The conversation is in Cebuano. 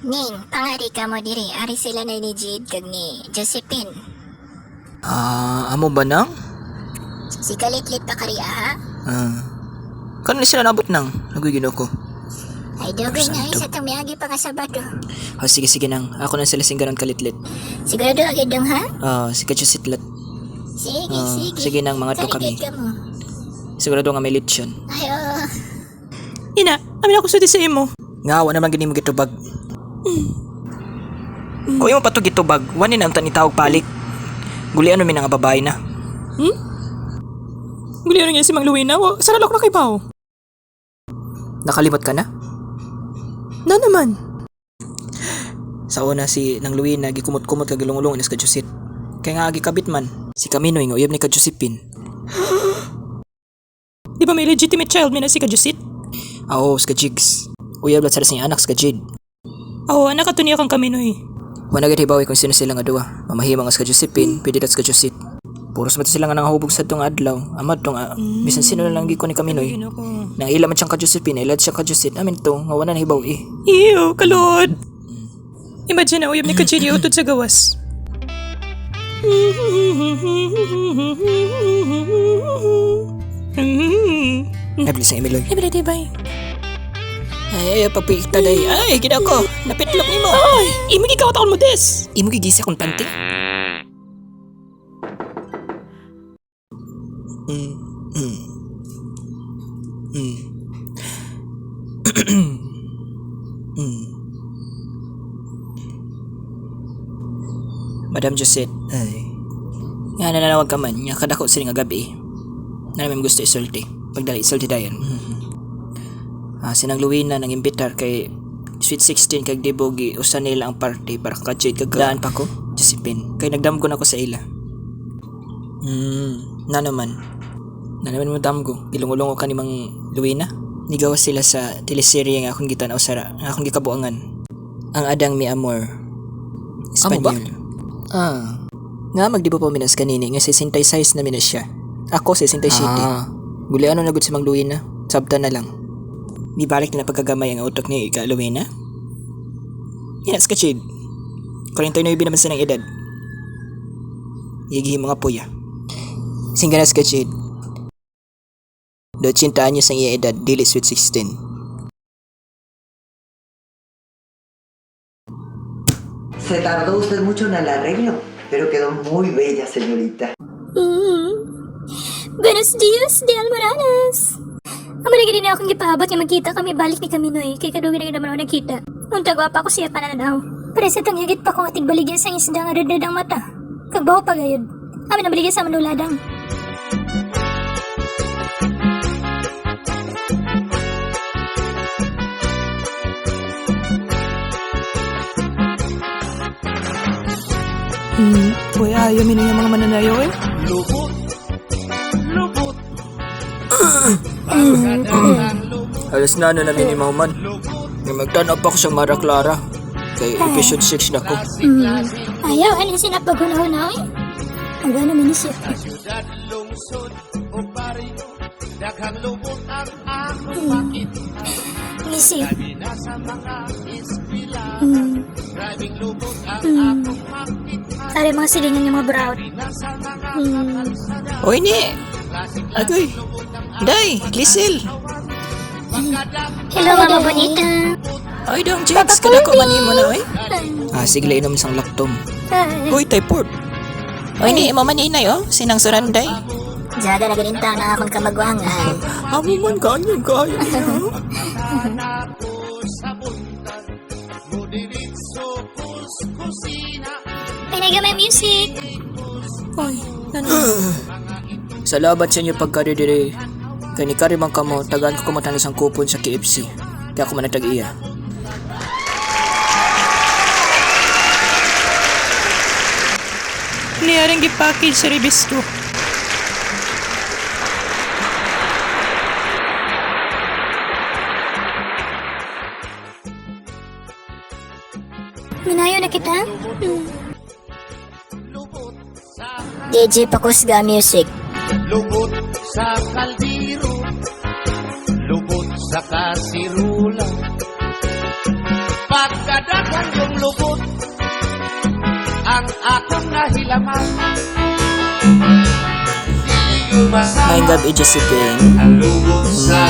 Ning, pangari ka mo diri. Ari sila na ni Jade kag ni Josephine. Ah, amo ba nang? Si Kalitlit pa kari aha. Ah. Kano ni sila nabot nang? Agoy, Ginoo ko. Ay, dugay na Santo. sa itong miagi pa ka Sabado. Oh, sige sige nang. Ako na sila singganon kalitlit. Sigurado agad dong ha? Ah, si Kachusitlat. Sige, Ah, sige. sige nang, mga to Sorry, kami. gid ka mo. Sigurado nga may lechon. Ay, oo. Ina, amin ako sulti sa imo. Nga, wala naman gini mo gitubag. Kung imo pa to gitubag, wani na ang tanitawag palik. Gulian mo nga babae na. Guli ano niya si Mang Luwina. Wa, saralok na kay Pao. Nakalimot ka na? Na naman. Sa una si nang Luwina gikumot-kumot kag gilungulungan is ka Josit. Kaya nga gikabit man si Caminoy nga uyab ni ka Josephine. Di ba may legitimate child mi na si Kajusit? Aw, sa Jigs. Uyab lat sa sing anak sa Jade. Aw, anak ato niya kang Kaminoy. Wala gid hibawi kung sino sila nga duwa. Mamahimang sa Josephine, pwede dat sa Josit. Puros man to sila nga nangahubog sa tong adlaw. Amad tong bisan sino na lang gikon ni Caminoy. Ginoo ko. Nang ila man siyang ka Josephine, ila siyang ka Josit. Amin to, nga wala na hibaw eh. Ew, kalod. Imagine na uyab ni Kajiri utod sa gawas. Ay, bilis ang Emiloy. Ay, balay, bay. Ay, ay, pagpikta day. Ay, gina ko. Napitlok nimo. Ay, imo gikawat akon mo des. Imo gigisa kong panty. Madam Josette, ay. Nga nananawag ka man, nga kadako sila nga gabi. Na namin gusto isulti. Pagdali, isulti dayon. Ah, sinang Luwina nang imbitar kay Sweet 16 kag Dibogi usa nila ang party para ka-Jade kag daan pa ko, Josephine. Kay nagdamgo na ko sa ila. Na naman. Na naman mo damgo. Gilungulungo ka ni Mang Luwina. Nigawas sila sa teleserye nga akong gitan-aw sa nga akong gikabuangan. Ang Adang Mi Amor. Espanyol. Ah. Nga magdibo pa minas kanini nga 66 na minas siya. Ako 67. Ah. Guli ano na gud si Mang Luwina. Sabta na lang. Gibalik na pagkagamay ang utok ni Ika Luwina. Inas ka, Chid. 49 naman sa ng edad. Yigihi mga puya. Singganas ka, Chid. 80 anyos ang iya edad, dili sweet 16. Se tardó usted mucho en el arreglo, pero quedó muy bella, señorita. Buenos dias, de Almoranas! Amo na gid na akong gipahabot nga magkita kami balik ni Kaminoy kay kadugay na gid naman ako nagkita. Unta gwapa ko siya pananaw. Pero sa tang higit pa ko nga tigbaligya sa isda nga red ang mata. Kag baho pa gayud. Amin ang baligya sa manuladang. Uy, ayaw mi na yung mga mananayaw eh. Alas na ano namin ni Mauman. Nga magtanaw pa ko sa Mara Clara. Kay episode 6 na ko. Ayaw, ano sinapag-hunahuna eh? Ang gano'n man siya. Ngisi. Ari mga silingan yung mga brown. Oy ni! Agoy! Day! Lisil! Hello, Mama Bonita. Ay dong, Jigs! Kadako man mo na, oy. Ah, sige lang inom isang laktom. Ay. Uy, typhoid. Oy ni, mo man inay, oh. Sinang suranday. Diyaga na ganinta na akong kamagwangan. Amo man kanyo, kayo niya. Pinaga may music. Uy, ano? Salamat sa inyo pagkari dire. Kay ni kari man kamo, tagaan ko kumatanos ang kupon sa KFC. Kaya ako man iya. Niyaring gipackage sa rebisto. Minayo na kita? DJ Pakusga Music. Lubot sa kaldero, lubot sa kasirula. Kadaghan yung lubot ang akong nahilaman. Dili yun masama May gabi, Josephine. ang lubot sa